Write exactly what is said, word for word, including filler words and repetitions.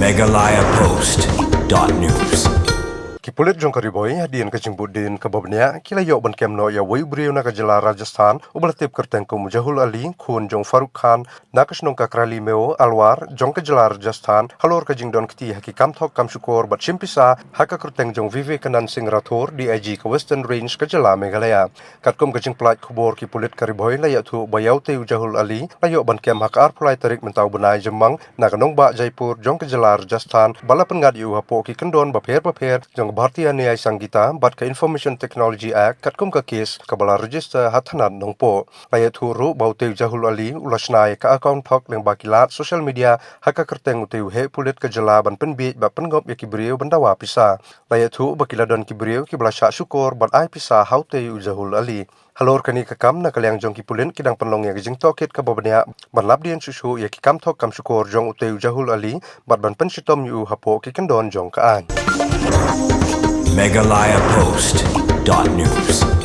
Meghalaya Post dot news. Ki pulit jong ka Ri Bhoi hadien ka jingbud dien kaba bniah ki la ïoh ban kem noh ïa uwei u briew na ka jylla Rajasthan uba la tip kyrteng kum u Jahul Ali, khun jong u Farooq Khan, na ka shnong Kakrali Meo, Alwar, jong ka jylla Rajasthan, halor ka jingdon kti ha ki kam thok kam shukor bad shim pisa ha ka kyrteng jong u Vivekanand Singh Rathore, D I G ka Western Range ka jylla Meghalaya. Katkum ka jingpynlait khubor, ki pulit ka Ri Bhoi la ïathuh ba ïa utei u Jahul Ali la ïoh ban kem ha ka arphew lai tarik mynta u bnai Jymmang na ka nongbah Jaipur jong ka jylla Rajasthan, ba la pynngat ïa u hapoh ki kyndon bapher bapher jong ka Bharatiya Nyay Sanhita bad ka Information Technology Act, katkum ka kes kaba la register ha thanat Nongpoh. La ïathuh ruh ba utei u Jahul Ali u la shna ïa ka account thok lyngba ki lad social media ha ka kyrteng utei u heh pulit ka jylla ban pynbiej bad pynngop ïa ki briew ban dawa pisa. La ïathuh ba ki la don ki briew kiba la shah shukor bad ai pisa ha utei u Jahul Ali. Halor kane ka kam, na ka liang jong ki pulit ki dang pynlong ïa ka jingtohkit kaba bniah ban lap dien shuh shuh ïa ki kam thok kam shukor jong utei u Jahul Ali bad ban pynshitom ïa u hapoh ki kyndon jong ka aiñ. Meghalaya Post dot news.